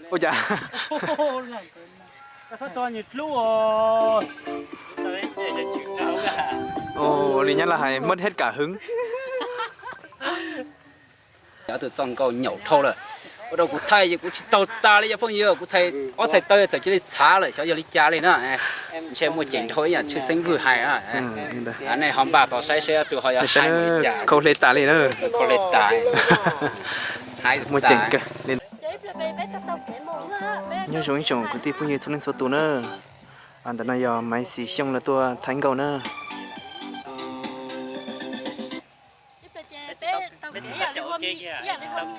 Ua cas? Ua li Nyab Laj hais, muaj hej kam hwv. Cov tus txoj nkauj nyaum dhau lawm, ua rau kuv thaij ces kuv tsis tau tas li cov phooj ywg, kuv txhais ob txhais taw txawm cia li txhav lawm, xyov yog li cas li na. Ntshe muaj ceem nrau ib yam tshwj xeeb vwj hais. Nej ho npaj tos saib seb tus ho yog hais li cas. Khau hle tas li na. Khau hle tas. Muaj ceem kawg. Nyob zoo ib tsoom kwv tij phooj ywg txhua leej txhua tus na. Ntawm no yog Maiv Xis Xyooj lawv tuaj thaij nkauj na.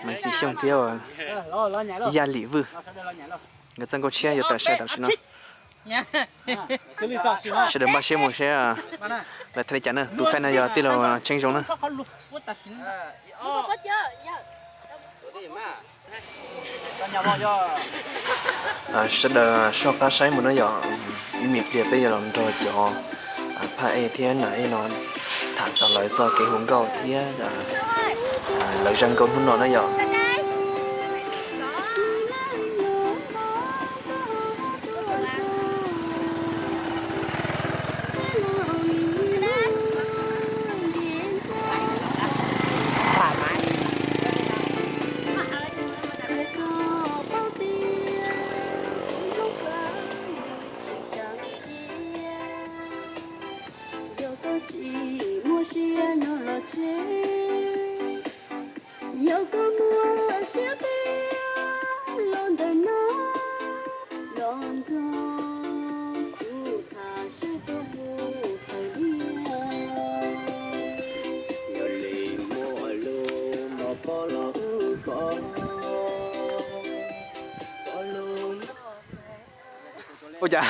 Maiv Xis Xyooj thiab Yaj Lim Vwj, nkawd txoj nkauj tshiab yuav tawm sawv daws tam sim no. Sawv daws npaj siab mus seb lawv thaij li cas na. Tus thaij no yog tij laug Tsheej Zoo na. Sawv daws soj qab saib mus na yom, ib me pliag peb yuav los nrog cov phab ej thiab nam ej no tham txog lawv txoj kev hu nkauj thiab lawv zaj nkauj hnub no na yom. Ua cas?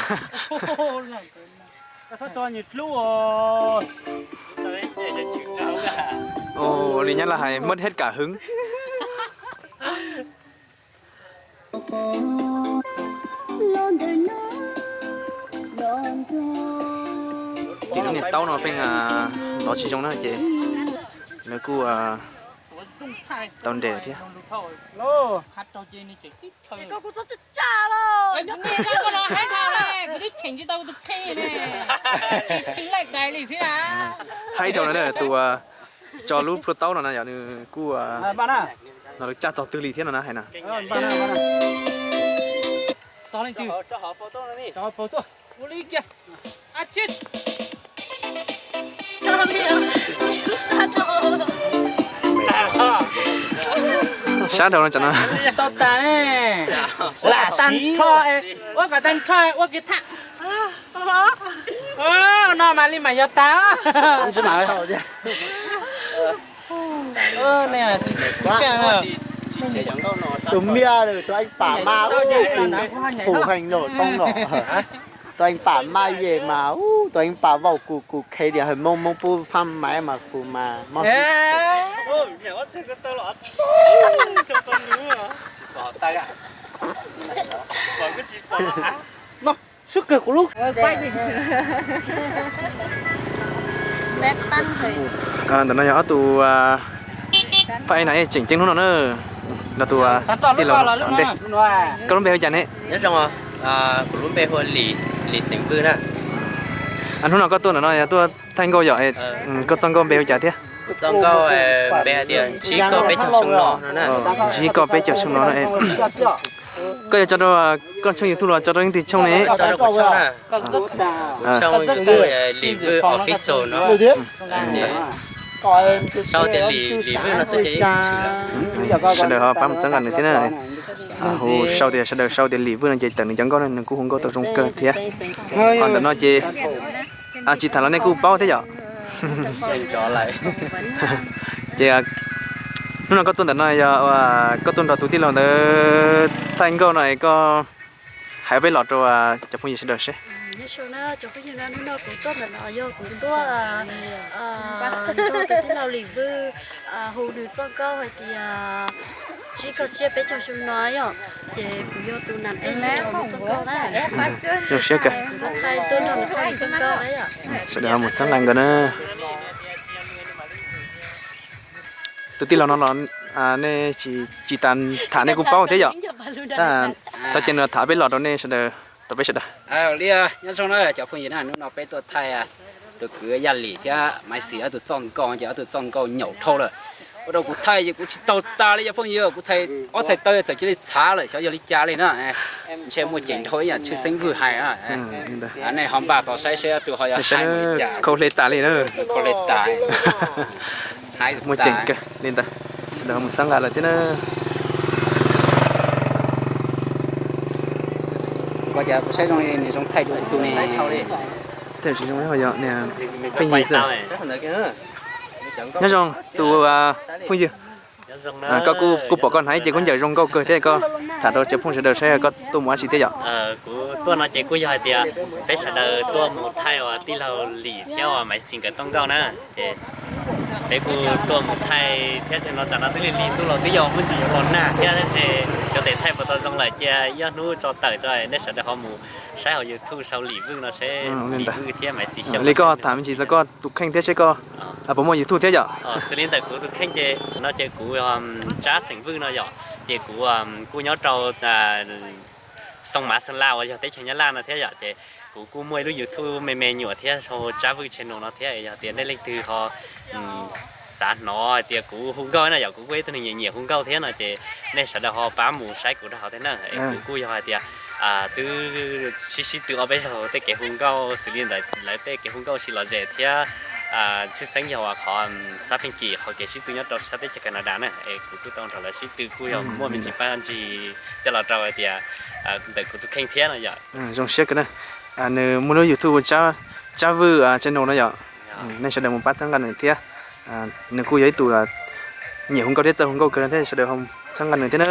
Ua li Nyab Laj hais, muaj hej kam hwv. Ces lub niag taub no pheej hnov tsis zoo na ces lawv kuj tau nres thiab. Haib dhau no na, tus tso lub plhu taub no na yom, nws kuj no lawv tsa txog twg li thiab no na hais na. Sab dhau no tsam no. Tau tas ne. Lam tag nrho, ua kom tag nrho ua kev tham. No mas li mas yog tas. Tus miaj lawm, tus eej pam mas, tus pum heev lawm, toob lawm. Tus eej pam mas yes mas, tus eej pam vaum kuv kuv khev diam hawm moob moob pub fab maiv mas kuv mas mob. Sub kawg kuv lub. Ntawm no yog ob tug phab ej na, tseem ceeb hnub no na, los tus tij laug tom ntej. Koj lub npe hu cas ne? Nyob zoo, kuv lub npe hu ua Lis, Lis xeem Vwj na. Hnub no koj tuaj ntawm no yog tuaj thaij nkauj yom, koj txoj nkauj npe hu cas thiab? Txoj nkauj npe hais tias ntsib koj peb caug xyoo no no na. Ntsib koj peb caug xyoo no na. Koj yuav tso rau koj tshooj YouTube los tso rau leej twg tshooj ne? Tso rau kuv tshooj na. Kuv tshooj YouTube Lis Vwj Official no. Sau tias Lis, Lis Vwj no xwb ces yeej tshwm lawm. Sawv daws ho pab mus txhawb nqa nws thiab na. Hu sau tias, sawv daws sau tias Lis Vwj no ces tawm nws cov nkauj na, nws kuj hu nkauj tau zoo kawg thiab. Ho ntawm no ces tsis tham los nej kuj paub thiab yom. Ces hnub no koj tuaj ntawm no yog koj tuaj nrog tus tij laug ntawd thaij nkauj no es koj hais peb los rau cov phooj ywg sawv daws seb. Nyob zoo na cov phooj ywg na, hnub no kuv tuaj ntawm no yog kuv tuaj nrog tus tij laug Lis Vwj hu nws txoj nkauj hais tias ntsib koj tsiab peb caug xyoo no yom, ces kuv yog tus nam ej nrog nws txoj nkauj na. Zoo siab kawg. Kuv tuaj thaij, tuaj nrog nws thaij Sawv daws ho mus txhawb nqa nkawd na. Tus tij laug no los nej tsis tas tham nej kuj paub thiab yom. Tau ces nws tham peb los rau nej sawv daws, rau peb sawv daws. Li nyob zoo na cov phooj ywg na, hnub no peb tuaj thaij tus kwv Yaj Lim thiab Maiv Xis ob tug txoj nkauj, ces ob tug txoj nkauj nyaum dhau lawm. Ua rau kuv thaij ces kuv tsis taus tas li cov phooj ywg, kuv txhais ob txhais taw txawm cia li txhav lawm, xyov yog li cas li na. Ntshe muaj ceem dhau ib yam tshwj xeeb vwj hais. Nej ho npaj tos saib seb ob tug ho yog hais li cas. Khau hle tas li na. Khau hle tas. Muaj ceem kawg li ntawd, sawv daws mus txhawb nqa lawm thiab na. Kuv saib zoo li nws zoo thaij dua tus ne. Pheej yig xwb. Nyob zoo tus phooj ywg, koj kuj pom koj hnav ces kuj ncaws zoo nkauj kawg thiab, koj tham rau cov phooj sawv daws saib koj tuaj mus dab tsi thiab yom? Kuv tuaj no ces kuj yog hais tias peb sawv daws tuaj mus thaij uas tij laug Lim thiab uas Maiv Xis nkawd txoj nkauj na, ces peb kuj tuaj mus thaij thiab, tsis no tsam no twb lig lig ntuj los twb yog muaj ntsis yuav los nag thiab, ces cov tes thaij puas tau zoo lawm cia ib ob hnub tso tawm tso nej sawv daws ho mus saib hauv YouTube sau Lim Vwj no seb Lim Vwj thiab Maiv Xis xyoo. Li koj tham me ntsis txog koj tus kheej thiab seb koj puas muaj YouTube thiab yom? Xws li ntawm kuv tus kheej ces no ces kuv Tsab xeem Vwj no yom, ces kuv kuj nyob rau Xoo Mav Xeem Laj uas yog teb chaws Nyab Laj no thiab yom, ces kuv kuj muaj ib lub YouTube me me nyuam thiab, Tsab Vwj channel no thiab. Yog tias nej leej twg ho xav hnov hais tias kuv hu nkauj na yom, kuv kuj ib tug neeg nyiam nyiam hu nkauj thiab no ces nej sawv daws ho pab mus saib kuv rau hauv thiab na. Kuv kuj yog hais tias twb sib sib tw ob peb zaug tej kev hu nkauj, xws li ntawd lawv tej kev hu nkauj sib lom zem thiab tshwj xeeb yog uas qhov xab pheej kim qhov kev sib tw nyob rau sab teb chaws Canada na, es kuv kuj tau nrog lawv sib tw kuj yog muaj me ntsis paj ntsig coj los rau hais tias ntawm kuv tus kheej thiab no yom. Zoo siab kawg na. Nws muaj lub YouTube Tsab Vwj channel no yom. Nej sawv daws mus pab txhawb nqa nws thiab. Nws kuj yog ib tug nyiam hu nkauj thiab txawj hu nkauj kawg thiab, sawv daws ho txhawb nqa nws thiab na.